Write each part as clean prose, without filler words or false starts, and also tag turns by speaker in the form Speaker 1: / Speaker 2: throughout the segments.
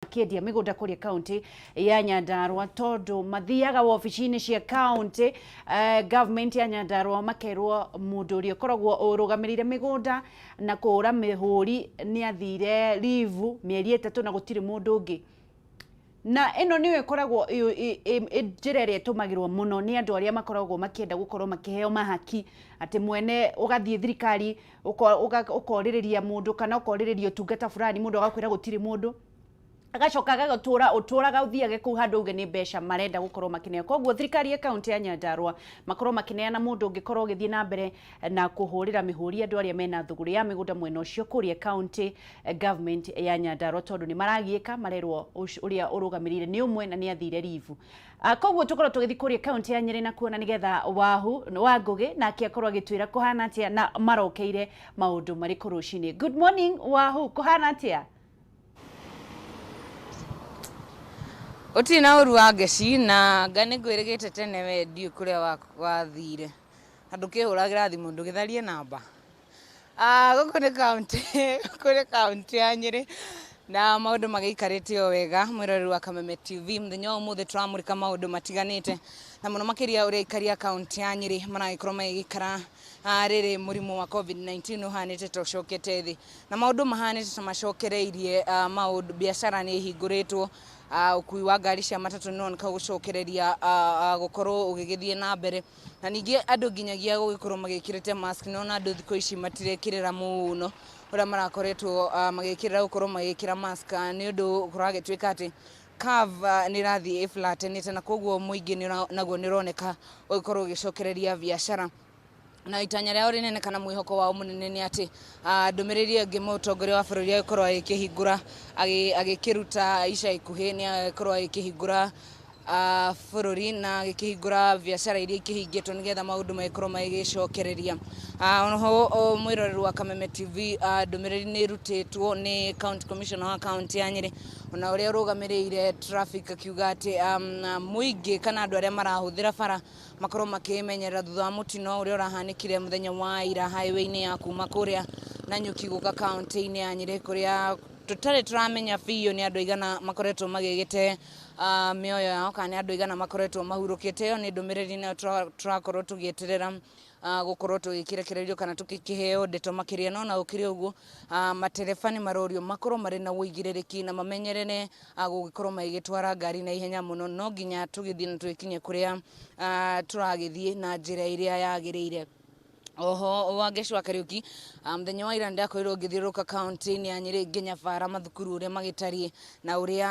Speaker 1: Makĩendia mĩgũnda kũrĩa kaunti ya Nyandarua tondũ mathiaga wabici-inĩ cia kaunti government ya Nyandarua makerwo mũndũ ũrĩa ũkoragwo ũrũgamĩrĩire mĩgũnda na kũhũra mĩhũri nĩ athire leave mĩeri 3 na gũtirĩ mũndũ ũngĩ. Na ĩno nĩyo ĩkoragwo njĩra ĩrĩa ĩtũmagĩrwo mũno nĩ andũ arĩa makoragwo makĩenda gũkorwo makĩheo mahaki, atĩ mwene ũgathiĩ thirikari ũkorĩrĩria mũndũ kana ũkorĩrĩria ũtungata fulani, mũndũ agakwĩra gũtirĩ mũndũ, agacoka agatũra ũtũraga ũthiage kũu handũ uge nĩ mbeca marenda gũkorwo makĩneo. Koguo thirikari ya kaunti ya Nyandarua makorwo makĩneana mũndũ ũngĩkorwo ũgĩthiĩ na mbere na kũhũrĩra mĩhũri andũ arĩa mena thũgũrĩ ya mĩgũnda mwena ũcio kũrĩa county government ya Nyandarua, tondũ nĩ maragiĩka marerwo ũrĩa ũrũgamĩrĩire nĩ ũmwe na nĩ athire leave. Koguo tũkorwo tũgĩthiĩ kũrĩa kaunti ya Nyĩrĩ na kuona nĩgetha Wahu wa Ngũgĩ nake akorwo agĩtwĩra kũhana atĩa na marokeire maũndũ marĩkũ rũcinĩ. Good morning Wahu, kũhana atĩa?
Speaker 2: Ũtirĩ na ũru wa ngeci na nga nĩ ngwĩrĩgĩte tene we ndiũĩ kũrĩa wathire na ndũkĩhũragĩra thimũ ndũgĩtharie namba. Gũkũ nĩ kaunti gũkũ nĩ kaunti ya Nyĩrĩ na maũndũ magĩikarĩte o wega. Mwĩroreri wa Kameme TV, mũthenya wa ũmũthĩ tũramũrĩka maũndũ matiganĩte na mũno makĩria ũrĩa aikari a kaunti ya Nyĩrĩ maragĩkorwo magĩgĩikara rĩrĩ mũrimũ wa COVID-19 ũhanĩte ta ũcokete thĩ na maũndũ mahanĩte ta macokereirie. Maũndũ biacara nĩ ihingũrĩtwo, ũkui wa ngari cia matatũ nĩ ũroneka gũcokereria gũkorwo ũgĩgĩthiĩ na mbere, na ningĩ andũ nginyagia gũgĩkorwo magĩkĩrĩte mask. Nĩwona andũ thikũ ici matirekĩrĩra mũno ũrĩa marakoretwo magĩkĩrĩra gũkorwo magĩkĩra mask, nĩ ũndũ kũragĩtuĩka atĩ curve nĩ ĩrathiĩ ĩflatenĩte, na koguo mũingĩ naguo nĩ ũroneka ũgĩkorwo ũgĩcokereria biacara. Na itanya rĩao rĩnene kana mwĩhoko wao mũnene nĩ atĩ ndũmĩrĩri ĩngĩ mũtongoria wa bũrũri agĩkorwo agĩkĩhingũra agĩkĩruta ica ikuhĩ nĩ agĩkorwo agĩkĩhingũra bũrũri na agĩkĩhingũra biacara iria ikĩhingĩtwo nĩgetha maũndũ magĩkorwo magĩgĩcokereria. Oho mwĩroreri wa Kameme TV, ndũmĩrĩri nĩ ĩrutĩtwo nĩ county commissioner wa kaunti ya Nyĩrĩ ona ũrĩa ũrũgamĩrĩire traffic, akiuga atĩ mũingĩ kana andũ arĩa marahũthĩra bara makorwo makĩmenyerera thutha wa mũtino ũrĩa ũrahanĩkire mũthenya wa ira highway-inĩ ya kuma kũrĩa Nanyuki gũka kaunti-inĩ ya Nyĩrĩ, kũrĩa tũtarĩ tũramenya biũ nĩ andũ aigana makoretwo magĩgĩte mĩoyo yao kana nĩ andũ aigana makoretwo mahurũkĩte. Ĩyo nĩ ndũmĩrĩri nayo tũrakorwo tũgĩeterera gũkorwo tũgĩkĩrekererio kana tũgĩkĩheo ndeto makĩria. No na gũkĩrĩ ũguo, matereba nĩ marorio makorwo marĩ na ũigĩrĩrĩki na mamenyerere gũgĩkorwo magĩgĩtwara ngari na ihenya mũno, no nginya tũgĩthiĩ na tũgĩkinye kũrĩa tũragĩthiĩ na njĩra ĩrĩa yagĩrĩire. Oho Wangeci wa Kariuki, mũthenya wa ira nĩndakorirwo ngĩthiũrũrũka kaunti-inĩ ya Nyĩrĩ ngĩnyabara mathukuru ũrĩa magĩtariĩ na ũrĩa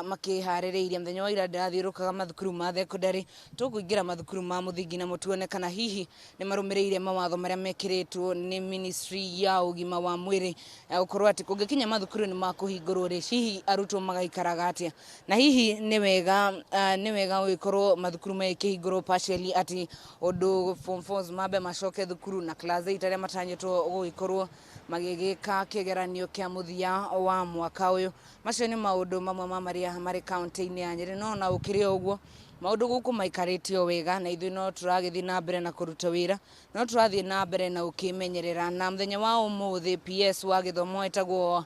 Speaker 2: makĩharĩrĩirie. Mũthenya wa ira ndĩrathiũrũrũkaga mathukuru ma thekondarĩ, tũkũingĩra mathukuru ma mũthingi na tuone kana hihi nĩ marũmĩrĩire mawatho marĩa mekĩrĩtwo nĩ ministry ya ũgima wa mwĩrĩ gũkorwo atĩ kũngĩkinya mathukuru nĩ makũhingũrwo rĩ, hihi arutwo magaikaraga atĩa, na hihi nĩ wega gũgĩkorwo mathukuru magĩkĩhingũrwo partially, atĩ ũndũ form fours mambe macoke thukuru na class 8 arĩa matanyĩtwo gũgĩkorwo magĩgĩka kĩgeranio kĩa mũthia wa mwaka ũyũ. Macio nĩ maũndũ mamwe ma marĩa marĩ kaunti-inĩ ya Nyĩrĩ. No na gũkĩrĩ o ũguo, maũndũ gũkũ maikarĩte o wega na ithuĩ no tũragĩthiĩ na mbere na kũruta wĩra, no tũrathiĩ na mbere na gũkĩmenyerera. Na mũthenya wa ũmũthĩ PS wa gĩthomo etagwo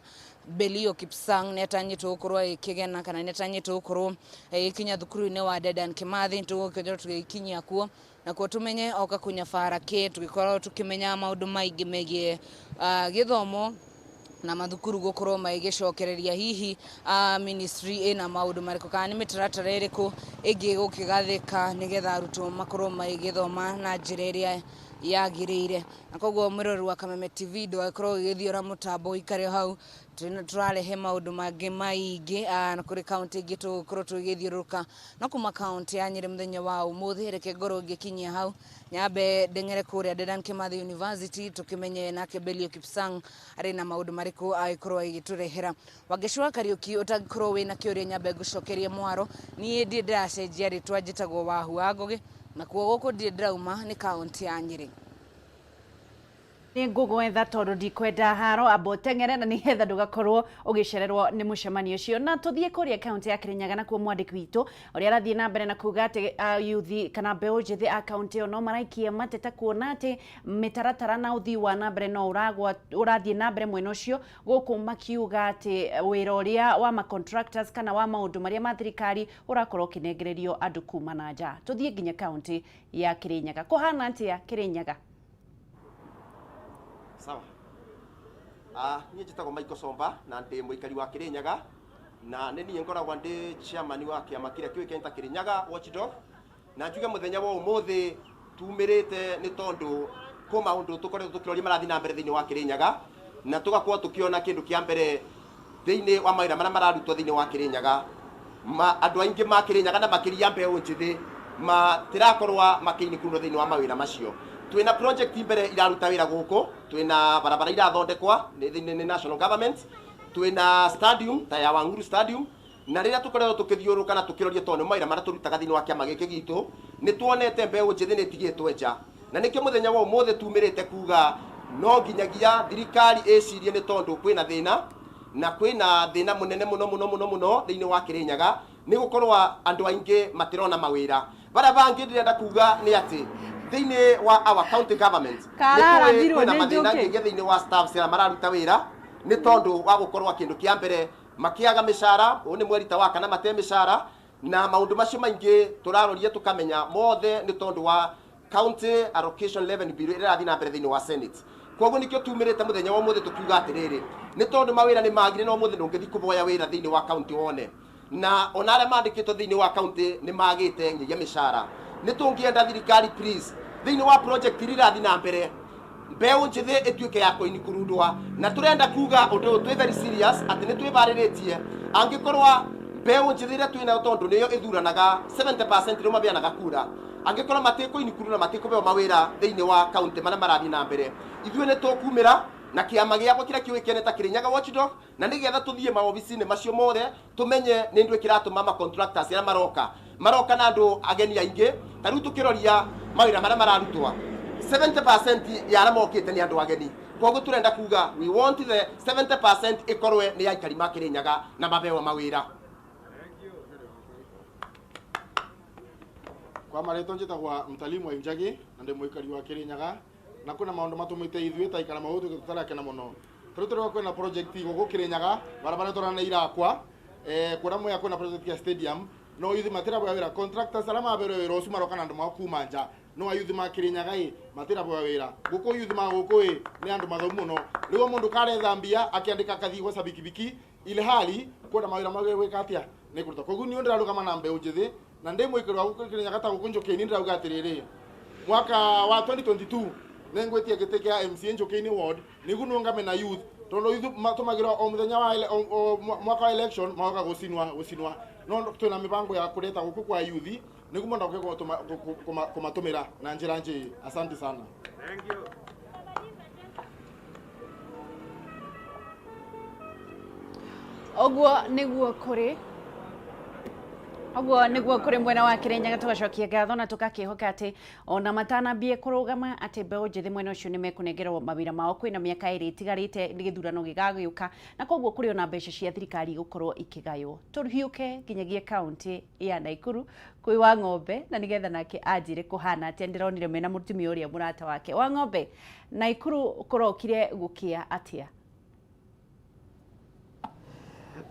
Speaker 2: Belio Kipsang nĩ atanyĩtwo gũkorwo agĩkĩgena kana nĩ atanyĩtwo gũkorwo agĩkinya thukuru-inĩ wa Dedan Kimathi. Tũgũkorwo tũgĩkinyia kuo nakuo tũmenye oka kũnyabara kĩ, tũgĩkorwo tũkĩmenya maũndũ maingĩ megiĩ gĩthomo na mathukuru gũkorwo magĩgĩcokereria, hihi ministry ĩna maũndũ marĩkũ kana nĩ mĩtaratara ĩrĩkũ ĩngĩ gũkĩgathĩka nĩgetha arutwo makorwo magĩgĩthoma na njĩra ĩrĩa yagĩrĩire. Na koguo mwĩroreri wa Kameme TV, ndũgagĩkorwo ũgĩgĩthiora mũtambo, ũikare hau, tũrarehe maũndũ mangĩ maingĩ na kũrĩ kaunti ingĩ tũgũkorwo tũgĩgĩthiũrũrũka. No kuma kaunti ya Nyĩrĩ mũthenya wa ũmũthĩ, reke ngorwo ngĩkinyia hau, nyambe ndeng'ere kũrĩa Dedan Kimathi University tũkĩmenye nake Belio Kipsang arĩ na maũndũ marĩkũ agĩkorwo agĩgĩtũrehera. Wangeci wa Kariuki, ũtangĩkorwo wĩna kĩũria nyambe ngũcokerie mwaro. Niĩ ndirĩ ndĩracenjia rĩtwa, njĩtagwo Wahu wa Ngũgĩ, nakuo gũkũ ndirĩ ndĩrauma nĩ kaunti ya Nyĩrĩ.
Speaker 1: Nĩ ngũgwetha tondũ ndikwenda haro, amba ũteng'ere na nĩgetha ndũgakorwo ũgĩcererwo nĩ mũcemanio ũcio. Na tũthiĩ kũrĩa kaunti ya Kirinyaga, nakuo mwandĩki witũ ũrĩa arathiĩ na mbere na kuga atĩ yuthi kana mbeũ njĩthĩ a kaunti ĩyo no maraikia mateta kuona atĩ mĩtaratara na ũthii wa na mbere no ũragwa ũrathiĩ na mbere mwena ũcio, gũkũ makiuga atĩ wĩra ũrĩa wa ma contractors kana wa maũndũ marĩa ma thirikari ũrakorwo ũkĩnengererio andũ kuma na nja. Tũthiĩ nginya kaunti ya Kirinyaga. Kũhana atĩa Kirinyaga?
Speaker 3: Sawa. Niĩ njĩtagwo Michael Somba na ndĩ mũikari wa Kirinyaga, na nĩ niĩ ngoragwo ndĩ chairman wa kĩama kĩrĩa kĩũĩkaine ta Kirinyaga Watchdog. Na njuge mũthenya wa ũmũthĩ tumĩrĩte nĩ tondũ kũ maũndũ tũkoretwo tũkĩroria marathiĩ na mbere thĩinĩ wa Kirinyaga, na tũgakorwo tũkĩona kĩndũ kĩa mbere thĩinĩ wa mawĩra marĩa mararutwo thĩinĩ wa Kirinyaga, ma andũ aingĩ ma Kirinyaga na makĩria mbeũ njĩthĩ matirakorwo makĩinikurwo thĩinĩ wa mawĩra macio. Twĩna project mbere iraruta wĩra gũkũ, twĩna barabara irathondekwa nĩ national government, twĩna stadium ta ya Wang'uru Stadium. Na rĩrĩa tũkoretwo tũkĩthiũrũrũka na tũkĩroria, tondũ nĩ mawĩra marĩa tũrutaga thĩinĩ wa kĩama gĩkĩ gitũ, nĩ tuonete mbeũ njĩthĩ nĩ ĩtigĩtwo nja, na nĩkĩo mũthenya wa ũmũthĩ tumĩrĩte kuga no nginyagia thirikari ĩcirie, nĩ tondũ kwĩna thĩna, na kwĩna thĩna mũnene mũno mũno mũno mũno thĩinĩ wa Kirinyaga, nĩ gũkorwo andũ aingĩ matirona mawĩra. Barĩa bangĩ ndĩrenda kuga nĩ atĩ thĩinĩ wa our county government
Speaker 1: Kararathirwo
Speaker 3: kwĩna
Speaker 1: nĩ
Speaker 3: mathĩna
Speaker 1: njũkĩ.
Speaker 3: nginyagia thĩinĩ wa staffs arĩa mararuta wĩra, nĩ tondũ wa gũkorwo kĩndũ kĩa mbere makĩaga mĩcara. Ũyũ nĩ mweri ta wa kana mate mĩcara, na maũndũ macio maingĩ tũraroria tũkamenya mothe nĩ tondũ wa County Allocation Revenue Bill ĩrĩa ĩrathiĩ na mbere thĩinĩ wa Senate. Koguo nĩkĩo tumĩrĩte mũthenya wa ũmũthĩ tũkiuga atĩrĩrĩ, nĩ tondũ mawĩra nĩ magire, na ũmũthĩ ndũngĩthiĩ kũboya wĩra thĩinĩ wa county wone, na ona arĩa mandĩkĩtwo thĩinĩ wa county nĩ magĩte nginyagia mĩcara. Nĩ tũngĩenda thirikari, please, thĩinĩ wa project iria irathiĩ na mbere, mbeũ njĩthĩ ĩtuĩke ya kũinikurundwa. Na tũrenda kuga ũndũ ũyũ twĩ very serious, atĩ nĩ twĩbarĩrĩtie angĩkorwo mbeũ njĩthĩ ĩrĩa twĩ nayo, tondũ nĩyo ĩthuranaga 70% nĩo mabeanaga kura, angĩkorwo matikũinikurundwa na matikũbeo mawĩra thĩinĩ wa county marĩa marathiĩ na mbere, ithuĩ nĩ tũkumĩra na kĩama gĩakwa kĩrĩa kĩũĩkaine ta Kirinyaga Watchdog, na nĩgetha tũthiĩ maobici-inĩ macio mothe tũmenye nĩ ndũ kĩratũma ma contractors arĩa maroka maroka na andũ ageni aingĩ. Ta rĩu tũkĩroria mawĩra marĩa mararutwo, 70% ya arĩa mokĩte nĩ andũ ageni. Koguo tũrenda kuga we want the 70% ĩkorwe nĩ aikari ma Kirinyaga na mabewa mawĩra.
Speaker 4: Kwa marĩtwa njĩtagwa Mtalimu wa Injagi na ndĩ mũikari wa Kirinyaga, na kwĩna maũndũ matũmĩte ithuĩ ta ikara maũndũ tũtarakena mũno. Tarĩu tũrĩ kwĩna project gũkũ Kirinyaga, barabara tũrona nĩ irakwa, kũrĩa Mwea kwĩna project ya stadium, no yuthi matiraboya wĩra. Contractors arĩa mabeirwo wĩra ũcio maroka na andũ mao kuma nja, no ayuthi ma Kirinyaga ĩ matiraboya wĩra gũkũ. Yuthi ma gũkũ ĩ nĩ andũ mathomu mũno. Rĩu mũndũ karetha mbia akĩandĩka akathiĩ gweca bikibiki, ile hali kwenda mawĩra magĩ gwĩka atĩa nĩ kũruta. Koguo niĩ ndĩrarũgama na mbeũ njĩthĩ na ndĩ mũikari wa gũkũ Kirinyaga ta gũkũ Njũkĩ-inĩ. Ndĩrauga atĩrĩrĩ, mwaka wa 2022 nĩngwĩtia gĩtĩ kĩa MCA Njũkĩ-inĩ ward nĩguo nũngame na youth, tondũ youth matũmagĩrwo o mũthenya wa mwaka wa election magoka gũcinwa gũcinwa, no twĩna mĩbango ya kũreta gũkũ kwa youth nĩguo mũndũ oke kũmatũmĩra na njĩra njĩĩ. Asante sana.
Speaker 1: Ũguo nĩguo kũrĩ, ũguo nĩguo kũrĩ mwena wa Kirinyaga. Tũgacokia ngatho na tũgakĩhoka atĩ ona matanambie kũrũgama atĩ mbeũ njĩthĩ mwena ũcio nĩ mekũnengerwo mawĩra mao. Kwĩna mĩaka 2 ĩtigarĩte nĩ gĩthurano gĩgagĩũka, na koguo kũrĩ ona mbeca cia thirikari igũkorwo ikĩgaywo. Tũhiũke nginyagia kaunti ya Naikuru kwĩ wa ng'ombe, na nĩgetha nake anjĩre kũhana atĩa. Ndĩronire mena mũtumia ũrĩa mũrata wake. Wa ng'ombe, Naikuru kũrokire gũkĩa atĩa?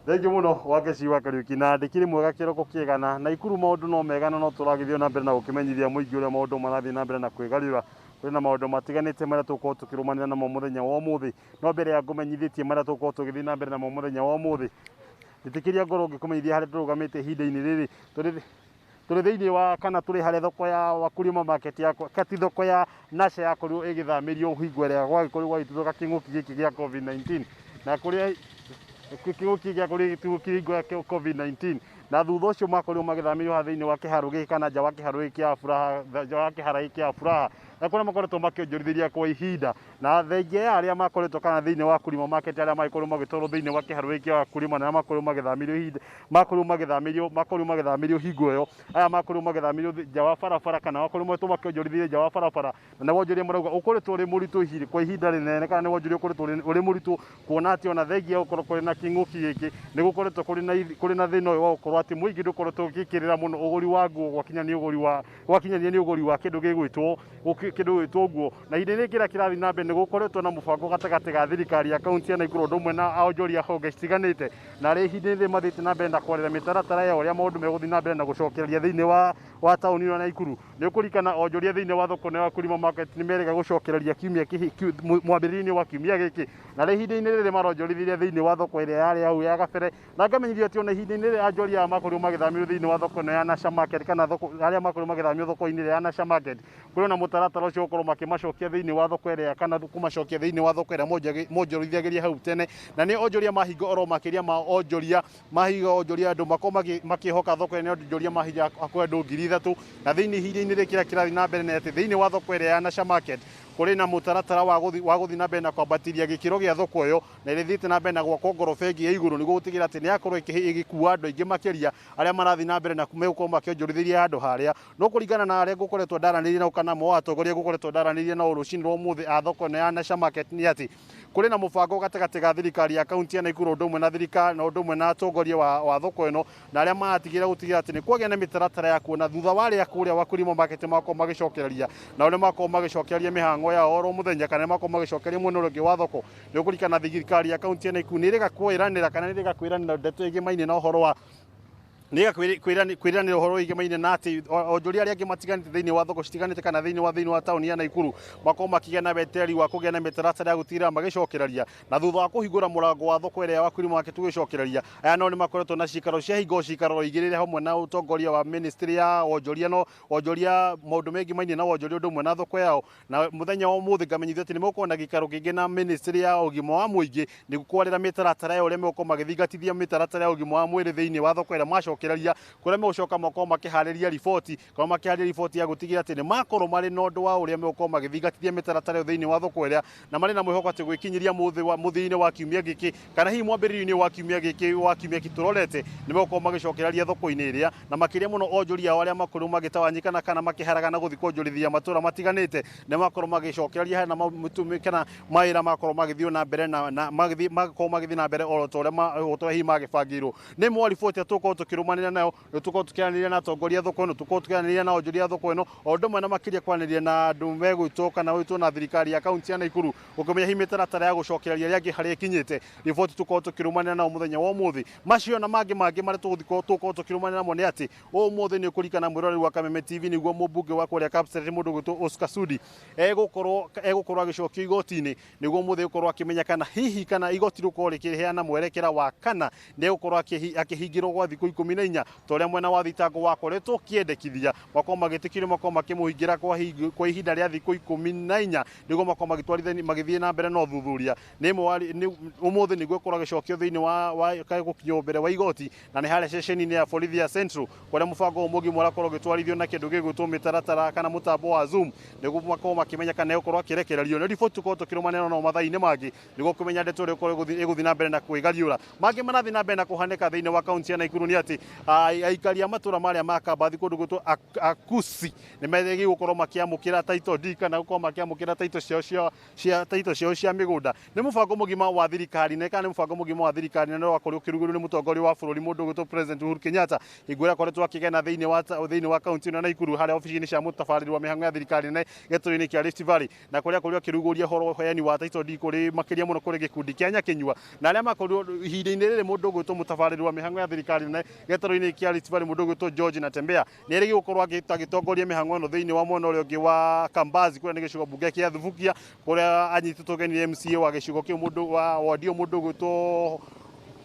Speaker 5: Thengiũ mũno, Wangeci wa Kariũki, na ndĩkĩrĩ mwega. Kĩroko kĩega. Na Naikuru maũndũ no mega, na no tũragĩthiĩ na mbere na gũkĩmenyithia mũingĩ ũrĩa maũndũ marathiĩ na mbere na kwĩgarũra. Kũrĩ na maũndũ matiganĩte marĩa tũgũkorwo tũkĩrũmanĩra namo mũthenya wa ũmũthĩ, no mbere ya ngũmenyithĩtie marĩa tũgũkorwo tũgĩthiĩ na mbere namo mũthenya wa ũmũthĩ, njĩtĩkĩria ngorwo ngĩkũmenyithia harĩa tũrũgamĩte ihinda-inĩ rĩrĩ. Tũrĩ thĩinĩ wa kana tũrĩ harĩa thoko ya Wakulima Market ya kati thoko ya Nasha yakorirwo ĩgĩthamĩrio hingo ĩrĩa gwagĩkorirwo gwagĩtuthũka kĩng'ũki gĩkĩ gĩa COVID-19, na kũrĩa kĩng'ũki gĩakorirwo gĩgĩtuthũka hingo ya COVID-19, na thutha ũcio makorirwo magĩthamĩrio haha thĩinĩ wa kĩharo gĩkĩ kana nja wa kĩharo gĩkĩ kĩa Furaha, nja wa kĩharo gĩkĩ kĩa Furaha, na kũrĩa makoretwo makĩonjorithĩria kwa ihinda. Na thengia ya arĩa makoretwo kana thĩinĩ wa Wakulima Market arĩa magĩkorwo magĩtwarwo thĩinĩ wa kĩharo gĩkĩ kĩa Wakulima na arĩa makorirwo magĩthamĩrio ihinda makorirwo magĩthamĩrio makorirwo magĩthamĩrio hingo ĩyo aya makorirwo magĩthamĩrio nja wa barabara kana makorirwo makĩonjorithĩrio nja wa barabara na nĩ wonjoria marauga ũkoretwo ũrĩ mũritũ ihinda kwa ihinda rĩnene kana nĩ wonjoria ũkoretwo ũrĩ mũritũ kuona atĩ ona thengia ya gũkorwo kũrĩ na kĩng'ũki gĩkĩ nĩ gũkoretwo kũrĩ na thĩna ũyũ wa gũkorwo atĩ mũingĩ ndũkoretwo ũgĩkĩrĩra mũno ũgũri wa nguo gwakinya nĩ ũgũri wa gwakinyania nĩ ũgũri wa kĩndũ gĩgwĩtwo nguo. Na ihinda-inĩ rĩrĩ kĩrĩa kĩrathiĩ na mbere nĩ gũkoretwo na mũbango gatagatĩ ga thirikari ya kaunti ya Nakuru ũndũ ũmwe na onjoria honge citiganĩte na arĩa ihinda-inĩ rĩrĩ mathiĩte na mbere na kwarĩra mĩtaratara ya ũrĩa maũndũ megũthiĩ na mbere na gũcokereria thĩinĩ wa taũni ĩno ya Nakuru. Nĩ ũkũririkana onjoria thĩinĩ wa thoko ya Wakulima Market nĩ merĩga gũcokereria kiumia mwambĩrĩrio-inĩ wa kiumia gĩkĩ na arĩa ihinda-inĩ rĩrĩ maronjorithĩria thĩinĩ wa thoko ĩrĩa yarĩ hau ya gabere na ngamenyithio atĩ ona ihinda-inĩ rĩrĩ onjoria aya makorirwo magĩthamĩrio thĩinĩ wa thoko ĩno ya Nasha Market kana thoko arĩa makorirwo magĩthamio thoko-inĩ ĩrĩa ya Nasha Market kũrĩ na mũtaratara ũcio ũkorwo makĩmacokia thĩinĩ wa thoko ĩrĩa kana kũmacokia thĩinĩ wa thoko ĩrĩa monjorithagĩria hau tene na nĩ onjoria mahingo oro makĩria ma onjoria mahingo onjoria andũ makorwo makĩhoka thoko ĩrĩa nĩ onjoria mahingo hakuhĩ andũ 3,000 na thĩinĩ ihinda-inĩ rĩrĩ kĩrĩa kĩrathiĩ na mbere nĩ atĩ thĩinĩ wa thoko ĩrĩa ya Nasha Market kũrĩ na mũtaratara wa gũthiĩ na mbere na kwambatĩria gĩkĩro gĩa thoko ĩyo na ĩrĩa ĩthiĩte na mbere na gwakwo ngoroba ĩngĩ ya igũrũ nĩguo gũtigĩrĩra atĩ nĩ yakorwo ĩgĩkua andũ aingĩ makĩria arĩa marathiĩ na mbere na megũkorwo makĩonjorithĩria handũ harĩa. No kũringana na arĩa ngũkoretwo ndaranĩria nao kana mo atongoria ngũkoretwo ndaranĩria nao rũcinĩ rwa ũmũthĩ a thoko ĩno ya Nasha Market nĩ atĩ kũrĩ na mũbango gatagatĩ ga thirikari ya kaunti ya Nakuru ũndũ ũmwe na thirikari na ũndũ ũmwe na atongoria wa thoko ĩno na arĩa maratigĩrĩra gũtigĩrĩra atĩ nĩ kwagĩa na mĩtaratara ya kuona thutha wa arĩa kũrĩa Wakulima Market makorwo magĩcokereria na ũrĩa makorwo magĩcokereria mĩhang'o yao oro mũthenya kana makorwo magĩcokeria mwena ũrĩa ũngĩ wa thoko. Nĩ ũkũririkana thirikari ya kaunti ya Nakuru nĩ ĩrĩga kwĩranĩra kana nĩ ĩrĩga kwĩranĩra ndeto ĩgĩmaine na ũhoro wa nĩga kwĩranĩra ũhoro wĩgemaine na atĩ onjoria arĩa angĩ matiganĩte thĩinĩ wa thoko citiganĩte kana thĩinĩ wa taũni ya Nakuru makorwo makĩgĩa na wetereri wa kũgĩa na mĩtaratara ya gũtigĩrĩra magĩcokereria na thutha wa kũhingũra mũrango wa thoko ĩrĩa ya Wakulima Market gũgĩcokereria aya nao nĩ makoretwo na cikaro cia hingo cikaro igĩrĩ hamwe na ũtongoria wa ministry ya wonjoria no wonjoria maũndũ mengĩ mainĩ na wonjoria ũndũ ũmwe na thoko yao. Na mũthenya wa ũmũthĩ ngamenyithio atĩ nĩ megũkorwo na gĩikaro kĩngĩ na ministry ya ũgima wa mũingĩ nĩguo kwarĩra mĩtaratara ya ũrĩa megũkorwo magĩthingatithia mĩtaratara ya ũgima wa mwĩrĩ thĩinĩ wa thoko ĩrĩa macokereria kũrĩa megũcoka makorwo makĩharĩria riboti kana makĩharĩria riboti ya gũtigĩrĩra atĩ nĩ makorwo marĩ na ũndũ wa ũrĩa megũkorwo magĩthingatithia mĩtaratara ĩyo thĩinĩ wa thoko ĩrĩa na marĩ na mwĩhoko atĩ gwĩkinyĩria mũthia-inĩ wa kiumia gĩkĩ kana hihi mwambĩrĩrio-inĩ wa kiumia gĩkĩ wa kiumia gĩtũrorete nĩ megũkorwo magĩcokereria thoko-inĩ ĩrĩa na makĩria mũno onjoria ao arĩa makorirwo magĩtawanyĩkana kana makĩharagana gũthiĩ kuonjorithia matũra matiganĩte nĩ makorwo magĩcokereria na kana mawĩra makorwo magĩthiĩ na mbere na makorwo magĩthiĩ na mbere oro ta ũrĩa hihi magĩbangĩirwo. Nĩ mwa riboti tũkorwo tũkĩrũmanĩra nayo nĩ tũkorwo tũkĩaranĩria na atongoria thoko ĩno tũkorwo tũkĩaranĩria na onjoria thoko ĩno o ũndũ ũmwe na makĩria kwaranĩria na andũ megwĩtwo kana gwĩtwo na thirikari ya kaunti ya Nakuru ũkĩmenya hihi mĩtaratara ya gũcokereria ĩrĩa ĩngĩ harĩa ĩkinyĩte. Riboti tũkorwo tũkĩrũmanĩra nao mũthenya wa ũmũthĩ macio na mangĩ mangĩ marĩa tũgũkorwo tũkĩrũmanĩra namo nĩ atĩ ũmũthĩ nĩ ũkũririkana mwĩroreri wa Kameme TV nĩguo mũmbunge wa kũrĩa Kapseret mũndũ ũgwĩtwo Oscar Sudi egũkorwo agĩcokio igoti-inĩ nĩguo ũmũthĩ gũkorwo akĩmenya kana hihi kana igoti rĩgũkorwo rĩkĩheana mwerekera wa kana nĩ egũkorwo akĩhingĩrwo gwa thikũ 14 ta ũrĩa mwena wa thitango wakoretwo ũkĩendekithia makorwo magĩtĩkĩrio makorwo makĩmũhingĩra kwa ihinda rĩa thikũ 14 nĩguo makorwo magĩtwarithania magĩthiĩ na mbere na ũthuthuria. Ũmũthĩ nĩguo ĩkorwo agĩcokio thĩinĩ wa gũkinywo mbere wa igoti na nĩ harĩa ceceni-inĩ ya borithi ya Central kũrĩa mũbango ũyũ mũgima ũrakorwo ũgĩtwarithio na kĩndũ gĩgwĩtwo mĩtaratara kana mũtambo wa Zoom nĩguo makorwo makĩmenya kana egũkorwo akĩrekererio. Nĩ riboti tũkorwo tũkĩrũmanĩra nao mathaa-inĩ mangĩ nĩguo kũmenya ndeto ĩrĩa ĩgũkorwo ĩgũthiĩ na mbere na kwĩgariũra. Mangĩ marathiĩ na mbere na kũhanĩka thĩinĩ wa kaunti ya Nakuru nĩ atĩ aikari a matũra marĩa ma Kambathi kũndũ gwĩtwo Akusi nĩ merĩgĩrĩirwo gũkorwo makĩamũkĩra title deed kana gũkorwo makĩamũkĩra title ciao cia title ciao cia mĩgũnda. Nĩ mũbango mũgima wa thirikari na kana nĩ mũbango mũgima wa thirikari na nĩ wakorirwo ũkĩrugũrio nĩ mũtongoria wa bũrũri mũndũ ũgwĩtwo President Uhuru Kenyatta hingo ĩrĩa akoretwo akĩgena thĩinĩ wa kaunti ĩno ya Nakuru harĩa obici-inĩ cia mũtabarĩri wa mĩhang'o ya thirikari nene gĩtũri-inĩ kĩa Rift Valley na kũrĩa akorirwo akĩrugũria ũhoro wa ũheani wa title deed kũrĩ makĩria mũno kũrĩ gĩkundi kĩa Nyakinyua na arĩa makorirwo ihinda-inĩ rĩrĩ mũndũ ũgwĩtwo mũtabarĩri wa mĩhang'o ya thirikari nene gĩtũri-inĩ kĩa Rift Valley mũndũ ũgwĩtwo George Natembeya nĩ erĩgĩrĩirwo gũkorwo agĩtongoria mĩhang'o ĩno thĩinĩ wa mwena ũrĩa ũngĩ wa Kambazi kũrĩa nĩ gĩcigo mbunge kĩa Thubukia kũrĩa anyitĩtwo ũgeni MCA wa gĩcigo kĩu mũndũ wa ward mũndũ ũgwĩtwo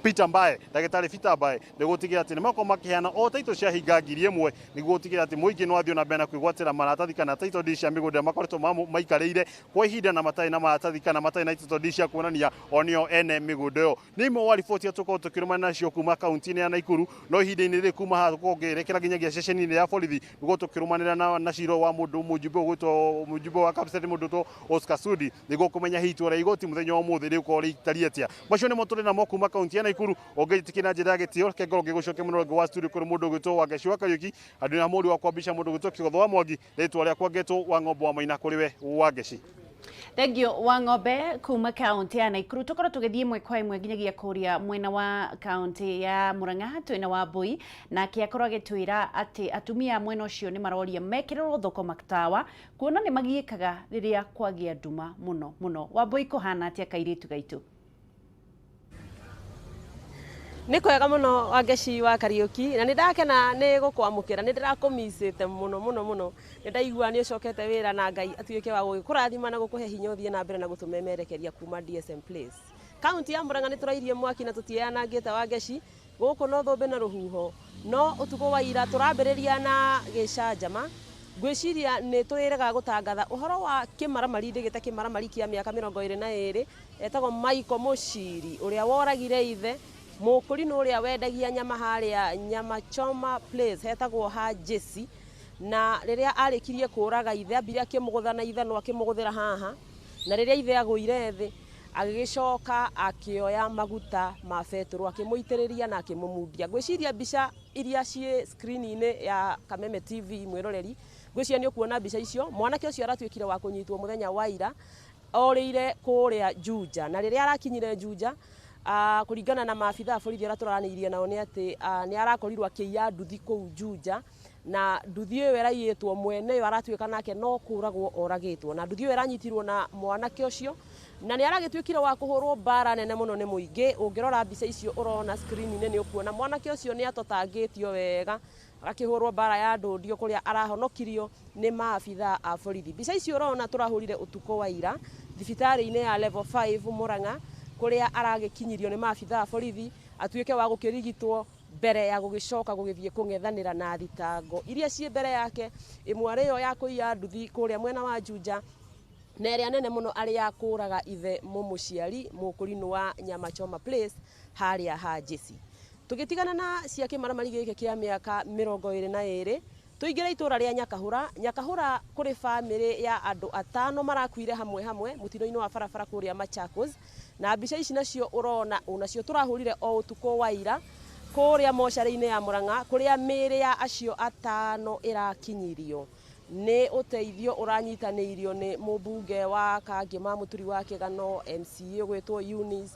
Speaker 5: Peter Mbae, ndagĩtarĩ Peter Mbae, nĩguo gũtigĩrĩra atĩ nĩmakorwo makĩheana o title cia hinga 1000 nĩguo gũtigĩrĩra atĩ mũingĩ nĩ wathiĩ na mbere na kwĩgwatĩra maratathi kana title deed cia mĩgũnda makoretwo maikarĩire kwa ihinda na matarĩ na maratathi kana matarĩ na title deed cia kuonania o nĩo ene mĩgũnda ĩyo. Nĩ imwe wa riboti iria tũkorwo tũkĩrũmana nacio kuma kaunti-inĩ ya Nakuru, no ihinda-inĩ rĩrĩ kuma haha tũkorwo ngĩerekera nginyagia ceceni-inĩ ya borithi nĩguo tũkĩrũmanĩra na cira wa mũndũ mũjumbe ũgwĩtwo mũjumbe wa Kapseret mũndũ ũgwĩtwo Oscar Sudi nĩguo kũmenya hihi itua rĩa igoti mũthenya wa ũmũthĩ rĩgũkorwo rĩtariĩ atĩa. Macio nĩmo tũrĩ namo kuma kaunti ya Nakuru. Ũngĩnjĩtĩkia na njĩra ya gĩtĩo, reke ngorwo ngĩgũcokia mũno rĩngĩ wa studio kũrĩ mũndũ ũgwĩtwo Wangeci wa Kariũki, andũ na mũri wakwa mbica mũndũ ũgwĩtwo Kĩgotho wa Mwangi, rĩtwa rĩakwa ngetwo wa Ng'ombe wa Maina kũrĩ we Wangeci.
Speaker 1: Thank you Wang'ombe kuma kaunti ya Nakuru. Tukorwo tũgĩthiĩ ĩmwe kwa ĩmwe nginyagia kũrĩa mwena wa kaunti ya Murang'a twĩna Wambui, nake akorwo agĩtwĩra atĩ atumia a mwena ũcio nĩ maroria mekĩrĩrwo thoko matawa kuona nĩ magiĩkaga rĩrĩa kwagĩa nduma mũno mũno. Wambui, kũhana atĩa kairĩtu gaitũ?
Speaker 6: Nĩ kwega mũno Wangeci wa Kariũki, na nĩ ndakena nĩ gũkwamũkĩra, nĩ ndĩrakũmicĩte mũno mũno mũno, nĩ ndaigua nĩ ũcokete wĩra na Ngai atuĩke wa gũgĩkũrathima na gũkũhe hinya ũthiĩ na mbere na gũtũmemerekeria kuma DSM Place. Kaunti ya Murang'a nĩ tũrairie mwaki na tũtiyanangĩte Wangeci, gũkũ no thũmbĩ na rũhuho, no ũtukũ wa ira tũrambĩrĩria na gĩcanjama. Ngwĩciria nĩ tũrĩrega gũtangatha ũhoro wa kĩmaramari, ndĩgĩte kĩmaramari kĩa mĩaka 22, etagwo Michael Mũciri ũrĩa woragire ithe mũkũrinũ ũrĩa wendagia nyama harĩa Nyama Choma Place hetagwo ha Jesse, na rĩrĩa arĩkirie kũraga ithe ambire akĩmũgũtha na ithanwa akĩmũgũthĩra haha, na rĩrĩa ithe agũire thĩ agĩgĩcoka akĩoya maguta ma betũrũ akĩmũitĩrĩria na akĩmũmundia. Ngwĩciria mbica iria ciĩ screen-inĩ ya Kameme TV mwĩroreri, ngwĩciria nĩ ũkuona mbica icio. Mwanake ũcio aratuĩkire wa kũnyitwo mũthenya wa ira orĩire kũrĩa Juja, na rĩrĩa arakinyire Juja kũringana na maabitha a borithi arĩa tũraranĩirie nao nĩ atĩ nĩ arakorirwo akĩiya nduthi kũu Juja, na nduthi ĩyo ĩraiyĩtwo mwene ĩyo aratuĩka nake no kũragwo oragĩtwo, na nduthi ĩyo ĩranyitirwo na mwanake ũcio na nĩ aragĩtuĩkire wa kũhũrwo mbara nene mũno nĩ mũingĩ. Ũngĩrora mbica icio ũrona screen-inĩ nĩ ũkuona mwanake ũcio nĩ atotangĩtio wega, agakĩhũrwo mbara ya ndũndio kũrĩa arahonokirio nĩ maabitha a borithi. Mbica icio ũrona tũrahũrire ũtukũ wa ira thibitarĩ-inĩ ya level 5 Murang'a, kũrĩa aragĩkinyirio nĩ maabitha a borithi atuĩke wa gũkĩrigitwo mbere ya gũgĩcoka gũgĩthiĩ kũng'ethanĩra na thitango iria ciĩ mbere yake, ĩmwe arĩ yo ya kũiya nduthi kũrĩa mwena wa Juja, na ĩrĩa nene mũno arĩ ya kũraga ithe mũmũciari mũkũrinũ wa Nyama Choma Place harĩa ha Jesse. Tũgĩtigana na cia kĩmaramari gĩkĩ kĩa mĩaka 22, tũingĩre itũra rĩa Nyakahũra. Nyakahũra kũrĩ bamĩrĩ ya andũ atano marakuire hamwe hamwe mũtino-inĩ wa barabara kũrĩa Machakos, na mbica ici nacio ũrona onacio tũrahũrire o ũtukũ wa ira kũrĩa mocarĩ-inĩ ya Murang'a, kũrĩa mĩĩrĩ ya acio atano ĩrakinyirio nĩ ũteithio ũranyitanĩirio nĩ mũmbunge wa Kangĩma Mũturi wa Kĩgano, MCA ũgwĩtwo Eunice,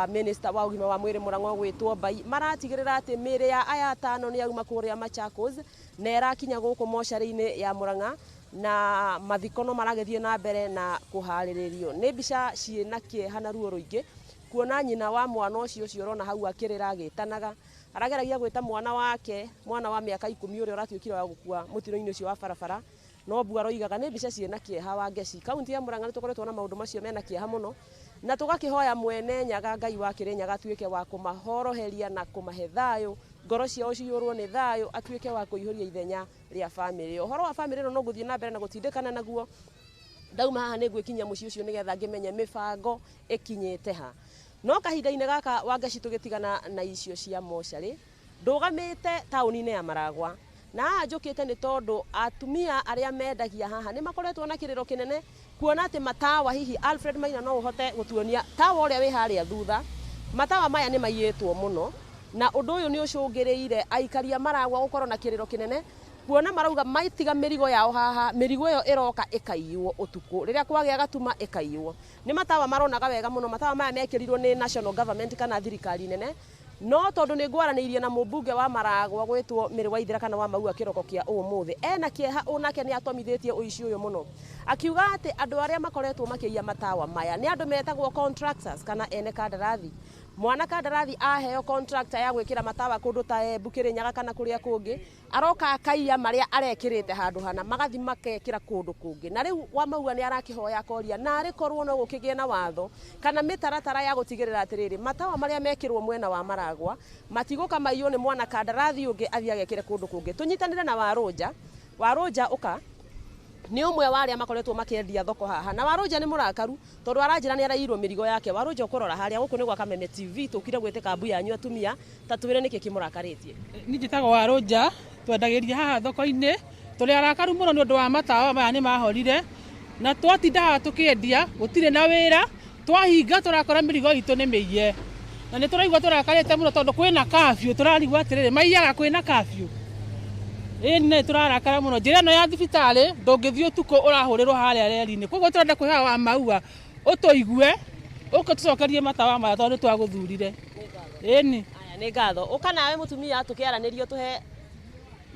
Speaker 6: minister wa ũgima wa mwĩrĩ Murang'a ũgwĩtwo Mbai. Maratigĩrĩra atĩ mĩĩrĩ ya aya atano nĩ yauma kũrĩa Machakos na ĩrakinya gũkũ mocarĩ-inĩ ya Murang'a, na mathiko no maragĩthiĩ na mbere na kũharĩrĩrio. Nĩ mbica ciĩna kĩeha na ruo rũingĩ kuona nyina wa mwana ũcio ũcio ũrona hau akĩrĩra agĩtanaga, arageragia gwĩta mwana wake, mwana wa mĩaka 10 ũrĩa ũratuĩkire wa gũkua mũtino-inĩ ũcio wa barabara, no mbua aroigaga. Nĩ mbica ciĩna kĩeha Wangeci. Kaunti ya Murang'a nĩ tũkoretwo na maũndũ macio mena kĩeha mũno, na tũgakĩhoya mwene Nyaga Ngai wa Kĩrĩnyaga atuĩke wa kũmahoroheria na kũmahe thayũ, ngoro ciao ciyũrwo nĩ thayũ, atuĩke wa kũihũria ithenya rĩa bamĩrĩ. Ũhoro wa bamĩrĩ ĩno no ngũthiĩ na mbere na gũtindĩkana naguo. Ndauma haha nĩ ngwĩkinyia mũciĩ ũcio nĩgetha ngĩmenye mĩbango ĩkinyĩte ha. No kahinda-inĩ gaka Wangeci tũgĩtigana na icio cia mocarĩ, ndũgamĩte taũni-inĩ ya Maragwa, na haha njũkĩte nĩ tondũ atumia arĩa mendagia haha nĩ makoretwo na kĩrĩro kĩnene kuona atĩ matawa, hihi Alfred Maina no ũhote gũtuonia tawa ũrĩa wĩ harĩa thutha, matawa maya nĩ maiyĩtwo mũno, na ũndũ ũyũ nĩ ũcũngĩrĩire aikari a Maragwa gũkorwo na kĩrĩro kĩnene kuona marauga maitiga mĩrigo yao haha, mĩrigo ĩyo ĩroka ĩkaiywo ũtukũ, rĩrĩa kwagĩa gatuma ĩkaiywo. Nĩ matawa maronaga wega mũno, matawa maya mekĩrirwo nĩ national government kana thirikari nene, no tondũ nĩ ngwaranĩirie na mũmbunge wa Maragwa gwĩtwo Mĩrĩ Waithera kana wa Maua kĩroko kĩa ũmũthĩ, ena kĩeha onake nĩ atomithĩtie ũici ũyũ mũno, akiuga atĩ andũ arĩa makoretwo makĩiya matawa maya nĩ andũ metagwo contractors kana ene kandarathi. Mwana kandarathi aheo contractor ya gwĩkĩra matawa kũndũ ta Embu, Kĩrĩnyaga kana kũrĩa kũngĩ, aroka akaiya marĩa arekĩrĩte handũ hana, magathi makekĩra kũndũ kũngĩ. Na rĩu Wamaua nĩ arakĩhoya akoria narĩ korwo no gũkĩgĩe na watho kana mĩtaratara ya gũtigĩrĩra atĩrĩrĩ, matawa marĩa mekĩrwo mwena wa Maragwa matigũka maiywo nĩ mwana kandarathi ũngĩ athiĩ agekĩre kũndũ kũngĩ. Tũnyitanĩre na Warũnja. Warũnja ũka nĩ ũmwe wa arĩa makoretwo makĩendia thoko haha, na Warũnja nĩ mũrakaru tondũ aranjĩra nĩ araiyirwo mĩrigo yake. Warũnja ũkũrora harĩa gũkũ nĩ gwa Kameme TV, tũkire gwĩtĩka mbu yanyu atumia, ta twĩre nĩkĩ kĩmũrakarĩtie.
Speaker 7: Niĩ njĩtagwo Warũnja, twendagĩria haha thoko-inĩ, tũrĩ arakaru mũno nĩ ũndũ wa matawa maya nĩ mahorire, na twatinda haha tũkĩendia, gũtirĩ na wĩra, twahinga tũrakora mĩrigo itũ nĩ mĩiye. Na nĩ tũraigua tũrakarĩte mũno tondũ kwĩna curfew, tũrarigwo atĩrĩrĩ, maiyaga kwĩna curfew. Ĩĩ nĩ tũrarakara mũno. Njĩra ĩno ya thibitarĩ ndũngĩthiĩ ũtukũ ũrahũrĩrwo harĩa reri-inĩ. Koguo tũrenda kwĩhoya Wamaua ũtũigue, ũke tũcokerie matawa maya tondũ nĩ twagũthurire. Ĩni.
Speaker 6: Aya, nĩ ngatho. Ũka nawe mũtumia tũkĩaranĩrio tũhe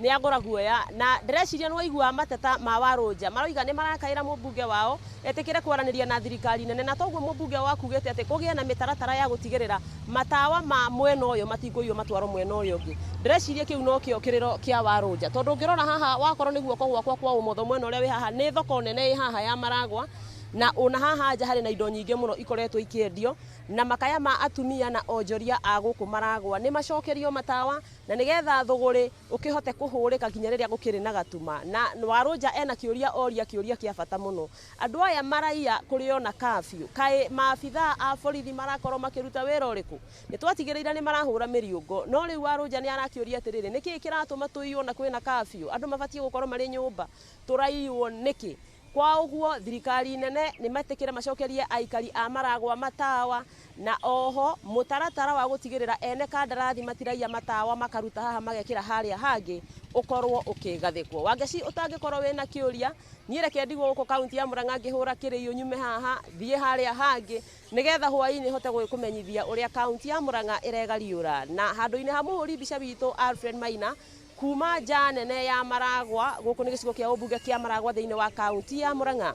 Speaker 6: nĩ agũra guoya, na ndĩreciria nĩ waigua mateta ma Warũnja, maroiga nĩ marakaĩra mũmbunge wao etĩkĩre kwaranĩria na thirikari nene, na toguo mũmbunge wao akugĩte atĩ kũgĩe na mĩtaratara ya gũtigĩrĩra matawa ma mwena ũyũ matikũiywo matwarwo mwena ũyũ ũngĩ. Ndĩreciria kĩu nokĩo kĩrĩro kĩa Warũnja, tondũ ũngĩrora haha wakorwo nĩ guoko gwakwa kwa ũmotho mwena ũrĩa wĩ haha nĩ thoko nene ĩ haha ya Maragwa, na ona haha nja harĩ na indo nyingĩ mũno ikoretwo ikĩendio, na makaya ma atumia na onjoria a gũkũ Maragwa nĩ macokerio matawa, na nĩgetha thũgũrĩ ũkĩhote kũhũrĩka nginya rĩrĩa gũkĩrĩ na gatuma. Na Warũnja ena kĩũria oria kĩũria kĩa bata mũno, andũ aya maraiya kũrĩ ona curfew, kaĩ maabithaa a borithi marakorwo makĩruta wĩra ũrĩkũ? Nĩ twatigĩrĩire nĩ marahũra mĩriũngo, no rĩu Warũnja nĩ arakĩũria atĩrĩrĩ, nĩkĩĩ kĩratũma tũiywo na kwĩna curfew? Andũ mabatiĩ gũkorwo marĩ nyũmba, tũraiywo nĩkĩ? Kwa ũguo thirikari nene nĩ metĩkĩre macokerie aikari a Maragwa matawa, na oho mũtaratara wa gũtigĩrĩra ene kandarathi matiraiya matawa makaruta haha magekĩra harĩa hangĩ ũkorwo ũkĩgathĩkwo. Wangeci, ũtangĩkorwo wĩna kĩũria, niĩ reke ndigwo gũkũ kaunti ya Murang'a ngĩhũra kĩrĩiũ nyume haha thiĩ harĩa hangĩ nĩgetha hwaĩ-inĩ hote gũgĩkũmenyithia ũrĩa kaunti ya Murang'a ĩregariũra. Na handũ-inĩ ha mũhũri mbica witũ Alfred Maina kuma nja nene ya Maragwa, gũkũ nĩ gĩcigo kĩa ũmbunge kĩa Maragwa thĩinĩ wa kaunti ya Murang'a.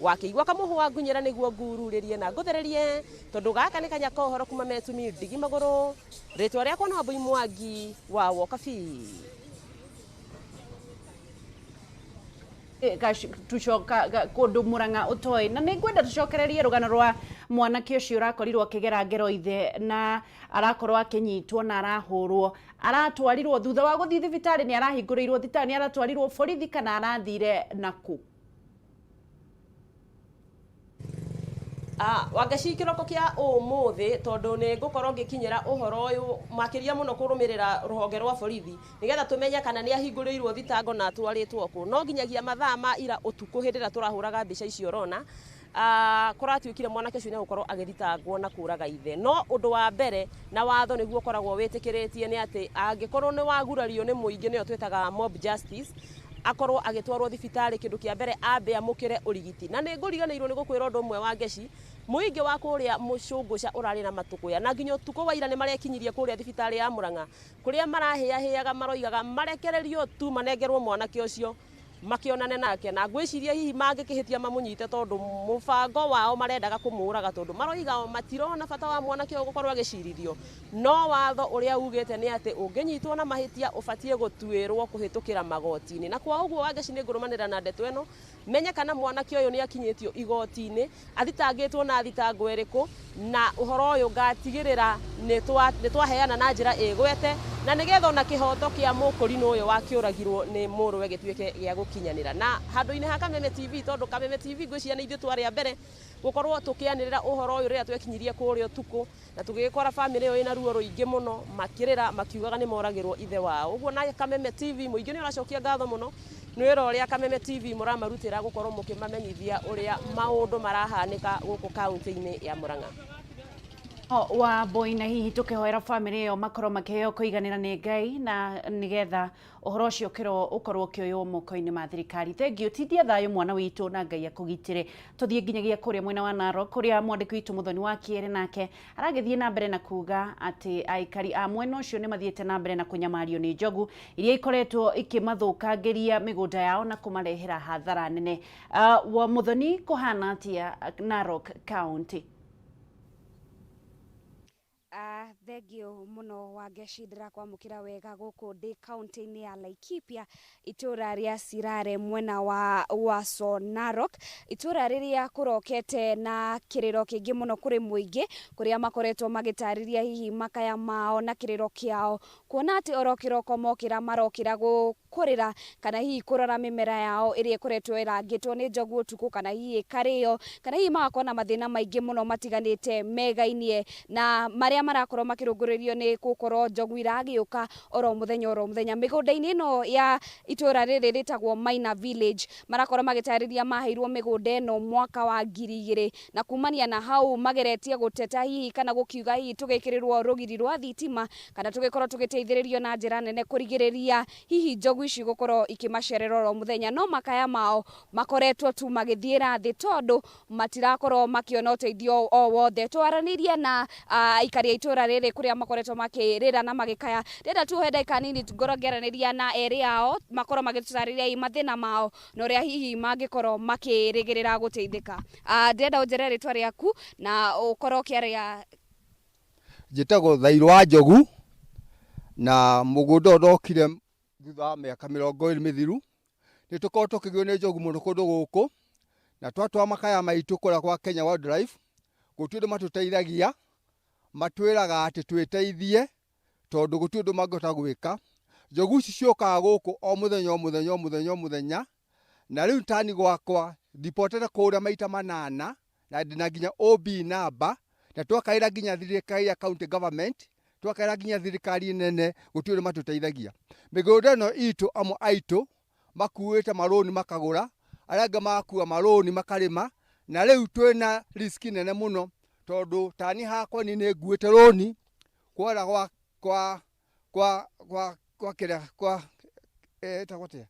Speaker 6: Wakĩigua kamũhwa ngunyĩra nĩguo ngururĩrie na ngũthererie, tondũ gaka nĩ kanya ka ũhoro kuma Metumi ndigi magũrũ. Rĩtwa rĩakwa no Wambui Mwangi wa Wokabi.
Speaker 1: Tucoka kũndũ Murang'a ũtoĩ, na nĩ ngwenda tũcokererie rũgano rwa mwanake ũcio ũrakorirwo akĩgera ngero ithe na arakorwo akĩnyitwo na arahũrwo, aratwarirwo thutha wa gũthiĩ thibitarĩ, nĩ arahingũrĩirwo thibitarĩ, nĩ aratwarirwo borithi kana arathire naku?
Speaker 6: Wangeci, kĩroko kĩa ũmũthĩ tondũ nĩ ngũkorwo ngĩkinyĩra ũhoro ũyũ makĩria mũno kũrũmĩrĩra rũhonge rwa borithi nĩgetha tũmenye kana nĩ ahingũrĩirwo thitango na atwarĩtwo kũ. No nginyagia mathaa ma ira ũtukũ hĩndĩ ĩrĩa tũrahũraga mbica icio ũrona, kũratuĩkire mwanake ũcio nĩ egũkorwo agĩthitangwo na kũraga ithe. No ũndũ wa mbere na watho nĩguo ũkoragwo wĩtĩkĩrĩtie nĩ atĩ angĩkorwo nĩ wagurario nĩ mũingĩ, nĩyo twĩtaga mob justice, akorwo agĩtwarwo thibitarĩ, kĩndũ kĩa mbere ambe amũkĩre ũrigiti. Na nĩ ngũriganĩirwo nĩ gũkwĩra ũndũ ũmwe wa Ngeci, mũingĩ wa kũrĩa Mũcũngũca ũrarĩ na matũkũya, na nginya ũtukũ wa ira nĩ marekinyirie kũrĩa thibitarĩ ya Murang'a, kũrĩa marahĩahĩaga maroigaga marekererio tu manengerwo mwanake ũcio makĩonane nake, na ngwĩciria hihi mangĩkĩhĩtia mamũnyite tondũ mũbango wao marendaga kũmũraga, tondũ maroiga matirona bata wa mwanake ũyũ gũkorwo agĩcirithio. No watho ũrĩa ugĩte nĩ atĩ ũngĩnyitwo na mahĩtia ũbatiĩ gũtuĩrwo kũhĩtũkĩra magoti-inĩ. Na kwa ũguo Wangeci, nĩ ngũrũmanĩrĩra na ndeto ĩno menye kana mwanake ũyũ nĩ akinyĩtio igoti-inĩ, athitangĩtwo na thitango ĩrĩkũ, na ũhoro ũyũ ngatigĩrĩra nĩ twaheana na njĩra ĩgwete, na nĩgetha ona kĩhoto kĩa mũkũrinũ ũyũ wakĩũragirwo nĩ mũrũwe gĩtuĩke gĩa gũkinyanĩra. Na handũ-inĩ ha Kameme TV, tondũ Kameme TV ngwĩciria nĩ ithuĩ twarĩ a mbere gũkorwo tũkĩanĩrĩra ũhoro ũyũ rĩrĩa twekinyirie kũrĩa ũtukũ, na tũgĩgĩkora bamĩrĩ ĩyo ĩna ruo rũingĩ mũno makĩrĩra makiugaga nĩ moragĩrwo ithe wao. Ũguo na Kameme TV mũingĩ nĩ ũracokia ngatho mũno nĩ wĩra ũrĩa Kameme TV mũramarutĩra gũkorwo mũkĩmamenyithia ũrĩa maũndũ marahanĩka gũkũ kaunti-inĩ ya Murang'a.
Speaker 1: Wa Boina, hihi tũkĩhoera bamĩrĩ ĩyo makorwo makĩheo kũiganĩra nĩ Ngai, na nĩgetha ũhoro ũcio ũkĩrwo ũkorwo ũkĩoywo moko-inĩ ma thirikari. Thengiũ, tindia thayũ mwana witũ na Ngai akũgitĩre. Tũthiĩ nginyagia kũrĩa mwena wa Narok, kũrĩa mwandĩki witũ Mũthoni wa Kĩere nake aragĩthiĩ na mbere na kuga atĩ aikari a mwena ũcio nĩ mathiĩte na mbere na kũnyamario nĩ njogu iria ikoretwo ikĩmathũkangĩria mĩgũnda yao na kũmarehera hathara nene. Wa Mũthoni, kũhana atĩa Narok County?
Speaker 8: Thengio muno Wangeci, ndĩrakwamũkĩra wega gũkũ ndĩ kaunti-inĩ ya Laikipia, itũra rĩa Sirare mwena wa Uaso Narok, itũra rĩrĩa kũrokete na kĩrĩro kĩingĩ mũno kũrĩ mũingĩ, kũrĩa makoretwo magĩtarĩria hihi makaya mao na kĩrĩro kĩao, kuona atĩ oro kĩroko mokĩra marokĩra kũrĩra kana hihi kũrora mĩmera yao ĩrĩa ĩkoretwo ĩrangĩtwo nĩ njogu ũtukũ, kana hihi ĩkarĩo, kana hihi magakorwo na mathĩna maingĩ mũno matiganĩte megainie na marĩa marakorwo makĩrũngũrĩrio nĩ gũkorwo njogu iragĩũka oro mũthenya oro mũthenya mĩgũnda-inĩ ĩno ya itũra rĩrĩ rĩtagwo Maina Village. Marakorwo magĩtarĩria maheirwo mĩgũnda ĩno mwaka wa 2000, na kumania na hau mageretie gũteta hihi kana gũkiuga hihi tũgĩkĩrĩrwo rũgiri rwa thitima kana tũgĩkorwo tũgĩteithĩrĩrio na njĩra nene kũrigĩrĩria hihi njogu ici gũkorwo ikĩmacerera oro mũthenya, no makaya mao makoretwo tu magĩthiĩra thĩ tondũ matirakorwo makĩona ũteithio o wothe. Twaranĩirie na aikari a itũra rĩrĩ kũrĩa makoretwo makĩrĩra na magĩkaya. Ndĩrenda tuohe ndagĩka nini ngorwo ngĩaranĩria na erĩ ao, makorwo magĩtũtarĩria hihi mathĩna mao na ũrĩa hihi mangĩkorwo makĩrĩgĩrĩra gũteithĩka. Ndĩrenda ũnjĩre rĩtwa rĩaku na ũkorwo ũkĩaria.
Speaker 9: Njĩtagwo Thairũ wa Njogu, na mũgũnda ũyũ ndokire thutha wa mĩaka 20 mĩthiru. Nĩ tũkoragwo tũkĩgio nĩ njogu mũno kũndũ gũkũ, na twatwara makaya maitũ kũrĩa kwa Kenya Wildlife, gũtirĩ ũndũ matũteithagia, matwĩraga atĩ twĩteithie tondũ gũtirĩ ũndũ mangĩhota gwĩka. Njogu ici ciũkaga gũkũ o mũthenya o mũthenya o mũthenya o mũthenya, na rĩu tani gwakwa ndipotete kũrĩa maita 8, na ndĩna nginya OB namba, na twakaĩra nginya thirikari ya county government, twakaĩra nginya thirikari nene, gũtirĩ ũndũ matũteithagia. Mĩgũnda ĩno itũ, amwe aitũ makuĩte marũni makagũra, arĩa angĩ magakua marũni makarĩma, na rĩu twĩna risk nene mũno tondũ tani hakwa niĩ nĩ nguĩte rũni kwara gwa kwa kwa kwa kwa kĩrĩa kwa ĩtagwo atĩa,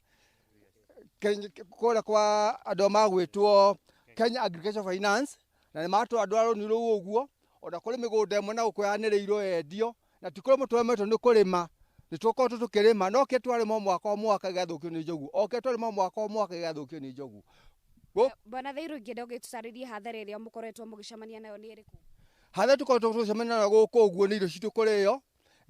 Speaker 9: kũrĩa kwa andũ magwĩtwo Kenya Agriculture Finance, na nĩ matwandwara rũni rũu ũguo. Ona kũrĩ mĩgũnda ĩmwe na gũkũ yanĩrĩirwo yendio, na ti kũrĩmwo tũremetwo nĩ kũrĩma, nĩ tũkoretwo tũkĩrĩma, no kĩrĩa twarĩma o mwaka o mwaka gĩgathũkio nĩ njogu, o kĩrĩa twarĩma o mwaka o mwaka gĩgathũkio nĩ njogu.
Speaker 8: Bwana Thairũ, ingĩenda ũgĩtũtarĩrie hathara ĩrĩa mũkoretwo mũgĩcemania nayo nĩ ĩrĩkũ?
Speaker 9: Hathara tũkoretwo tũgĩcemania nayo gũkũ ũguo nĩ irio citũ kũrĩo,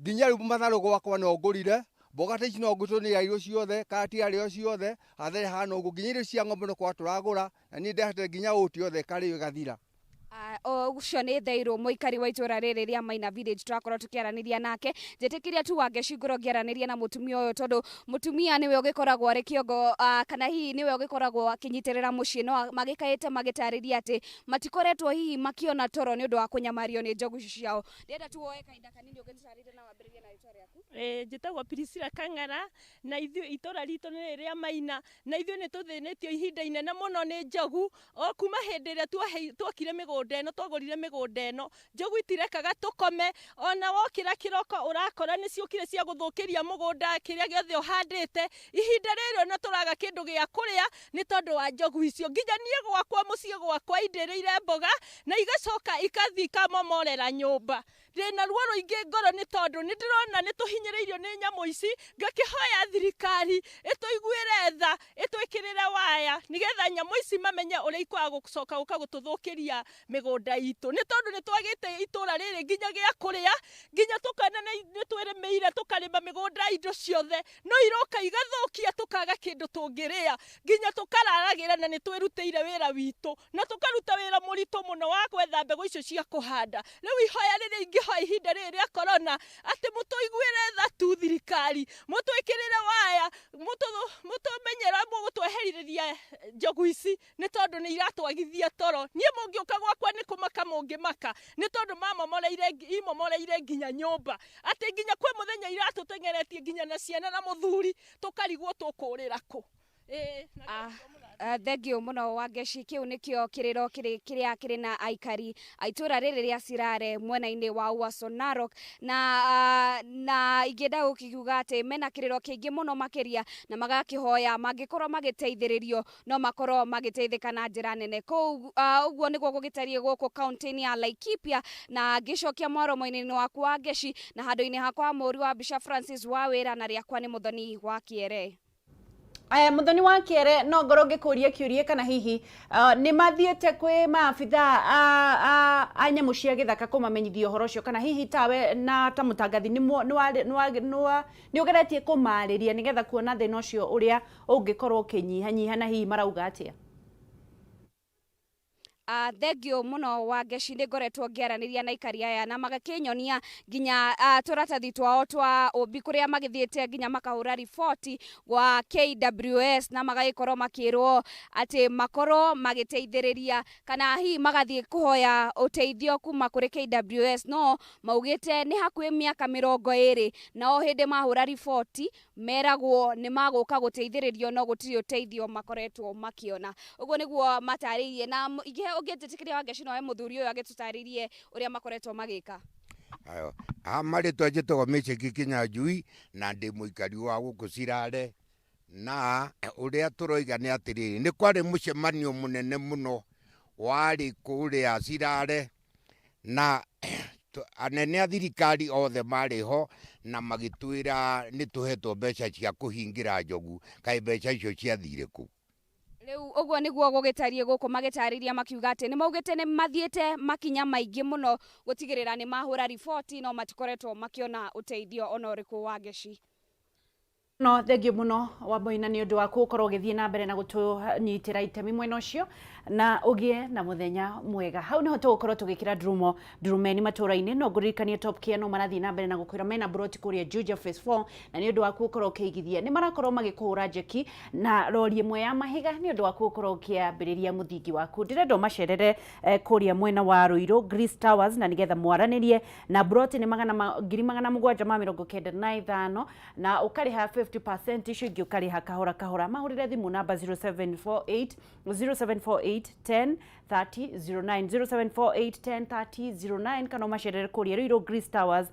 Speaker 9: nginya rĩu matharũ gwakwa no ngũrire, mboga ta ici no ngũtwo nĩ irio ciothe, karati yarĩo ciothe, hathara ĩhana ũguo, nginya irio cia ng'ombe no kwaga tũragũra, na niĩ ndehete nginya ũti yothe ĩkarĩo ĩgathira.
Speaker 8: Ũcio nĩ Thairũ, mũikari wa itũra rĩrĩ rĩa Maina Village, tũrakorwo tũkĩaranĩria nake. Njĩtĩkĩria tu Wangeci ngorwo ngĩaranĩria na mũtumia ũyũ, tondũ mũtumia nĩwe ũgĩkoragwo arĩ kĩongo, kana hihi nĩwe ũgĩkoragwo akĩnyitĩrĩra mũciĩ, no magĩkaĩte magĩtarĩria atĩ matikoretwo hihi makĩona toro nĩ ũndũ wa kũnyamario nĩ njogu ici ciao. Ndĩrenda tu woe kahinda kanini ũgĩtũtarĩrie na wambĩrĩrie na rĩtwa rĩaku.
Speaker 10: Njĩtagwo Priscilla Kang'ara, na ithuĩ itũra ritũ nĩ rĩa Maina, na ithuĩ nĩ tũthĩnĩtio ihinda inene mũno nĩ njogu o kuma hĩndĩ ĩrĩa twokire mĩgũnda ĩno, twagũrire mĩgũnda ĩno. Njogu itirekaga tũkome, ona wokĩra kĩroko ũrakora nĩ ciũkire cia gũthũkĩria mũgũnda kĩrĩa gĩothe ũhandĩte. Ihinda rĩrĩ ona tũraga kĩndũ gĩa kũrĩa nĩ tondũ wa njogu icio. Nginya niĩ gwakwa mũciĩ gwakwa indĩrĩire mboga na igacoka ikathiĩ ikamomorera nyũmba. Ndĩna ruo rũingĩ ngoro nĩ tondũ nĩ ndĩrona nĩ tũhinyĩrĩirio nĩ nyamũ ici, ngakĩhoya thirikari ĩtũiguĩre tha, ĩtwĩkĩrĩre waya nĩgetha nyamũ ici mamenye ũrĩa ikwaga gũcoka gũka gũtũthũkĩria mĩgũnda itũ, nĩ tondũ nĩ twagĩte itũra rĩrĩ nginya gĩa kũrĩa, nginya tũkona nĩ twĩrĩmĩire tũkarĩma mĩgũnda indo ciothe, no iroka igathũkia tũkaga kĩndũ tũngĩrĩa, nginya tũkararagĩra, na nĩ twĩrutĩire wĩra witũ na tũkaruta wĩra mũritũ mũno wa gwetha mbegũ icio cia kũhanda. Rĩu ihoya rĩrĩa ingĩhoya ihinda rĩrĩ rĩa korona, atĩ mũtũiguĩre tha tu thirikari, mũtwĩkĩrĩre waya, mũtũmenyere mũgũtweherithĩria njogu ici, nĩ tondũ nĩ iratwagithia toro. Niĩ mũngĩũka gwakwa nĩ kũmaka mũngĩmaka, nĩ tondũ mamomoreire, imomoreire nginya nyũmba, atĩ nginya kwĩ mũthenya iratũteng'eretie nginya na ciana na mũthuri, tũkarigwo tũkũrĩra kũ.
Speaker 8: Thengio mũno Wangeci, kĩu nĩkĩo kĩrĩro kĩrĩa kĩrĩ na aikari a itũra rĩrĩ rĩa Sirare mwena-inĩ wa Uaso Narok, na ingĩenda gũkiuga atĩ mena kĩrĩro kĩingĩ mũno makĩria, na magakĩhoya mangĩkorwo magĩteithĩrĩrio no makorwo magĩteithĩka na njĩra nene. Kũu ũguo nĩguo gũgĩtariĩ gũkũ kaunti-inĩ ya Laikipia, na ngĩcokia mwaro-inĩ waku Wangeci, na handũ-inĩ hakwa mũri wa mbica Francis Wawĩra, na rĩakwa nĩ Mũthoni wa Kĩere.
Speaker 1: Aya, Muthoni wa Kiere, no ngorwo ngĩkũria kĩũria kana hihi nĩ mathiĩte kwĩ maabitha a nyamũ cia gĩthaka kũmamenyithia ũhoro ũcio, kana hihi tawe na ta mũtangathi nĩ ũgeretie kũmarĩria nĩgetha kuona thĩna ũcio ũrĩa ũngĩkorwo ũkĩnyihanyiha, na hihi marauga atĩa?
Speaker 8: Thengio muno Wangeci. Nĩ ngoretwo ngĩaranĩria na aikari aya na magakĩnyonia nginya tũratathi twao twa ũmbi kũrĩa magĩthiĩte nginya makahũra riboti gwa KWS, na magagĩkorwo makĩrwo atĩ makorwo magĩteithĩrĩria kana hihi magathiĩ kũhoya ũteithio kuma kũrĩ KWS, no maugĩte nĩ hakuhĩ mĩaka 20 na o hĩndĩ mahũra riboti meragwo nĩ magũka gũteithĩrĩrio, no gũtirĩ ũteithio makoretwo makĩona. Ũguo nĩguo matarĩirie, na ũngĩnjĩtĩkĩria Wangeci, nowe mũthuri ũyũ agĩtũtarĩrie ũrĩa makoretwo magĩka.
Speaker 11: Ayo, a marĩtwa njĩtagwo Mĩceki Kinyanjui na ndĩ mũikari wa gũkũ Cirare, na ũrĩa tũroiga nĩ atĩrĩrĩ, nĩ kwarĩ mũcemanio mũnene mũno warĩ kũrĩa Cirare, na anene a thirikari othe marĩ ho, na magĩtwĩra nĩ tũhetwo mbeca cia kũhingĩra njogu. Kaĩ mbeca icio ciathire kũ?
Speaker 8: Rĩu ũguo nĩguo gũgĩtariĩ gũkũ, magĩtarĩria makiuga atĩ nĩ maugĩte nĩ mathiĩte makinya maingĩ mũno gũtigĩrĩra nĩ mahũra riboti, no matikoretwo makĩona ũteithio ona ũrĩkũ, Wangeci.
Speaker 1: No thengio muno Wamboina nĩ ũndũ wa gũkorwo ũgĩthiĩ na mbere na gũtũnyitĩra itemi mwena ũcio, na ũgĩe na mũthenya mwega. Hau niho tũgũkorwo tũgĩkĩra ndurumo ndurumeni matũra-inĩ. No ngũririkanie Top Care no marathiĩ na mbere na gũkwĩra mena broti kũrĩa Juja Phase 4, na nĩ ũndũ wa gũkorwo ũkĩigithia nĩ marakorwo magĩkũhũra njeki na rori ĩmwe ya mahiga nĩ ũndũ wa gũkorwo ũkĩambĩrĩria mũthingi waku. Ndĩrenda ũmacerere kũrĩa mwena wa Ruiru Greece Towers, na nĩgetha mwaranĩrie, na broti nĩ 795,000 na ũkarĩha 50%, icio ingĩ ũkarĩha kahora kahora. Mahũrĩre thimũ namba 0748 0748 10 30 09, 0748 10 30 09, kana ũmacerere kũrĩa Ruiru Greece Towers,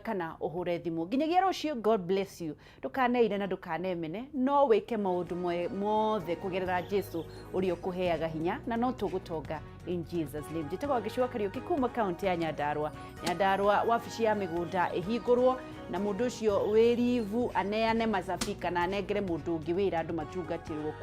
Speaker 1: kana ũhũre thimũ. Nginyagia rũciũ, God bless you. Ndũkaneire na ndũkanemene, no wĩke maũndũ mothe kũgerera Jesu ũrĩa ũkũheaga hinya, na no tũgũtonga in Jesus name. Njĩtagwo Wangeci wa Kariũki kuma kaunti ya Nyandarua. Nyandarua, wabici ya mĩgũnda ĩhingũrwo na mũndũ ũcio wĩ rivu aneane macabi kana anengere mũndũ ũngĩ wĩra, andũ matungatĩrwo.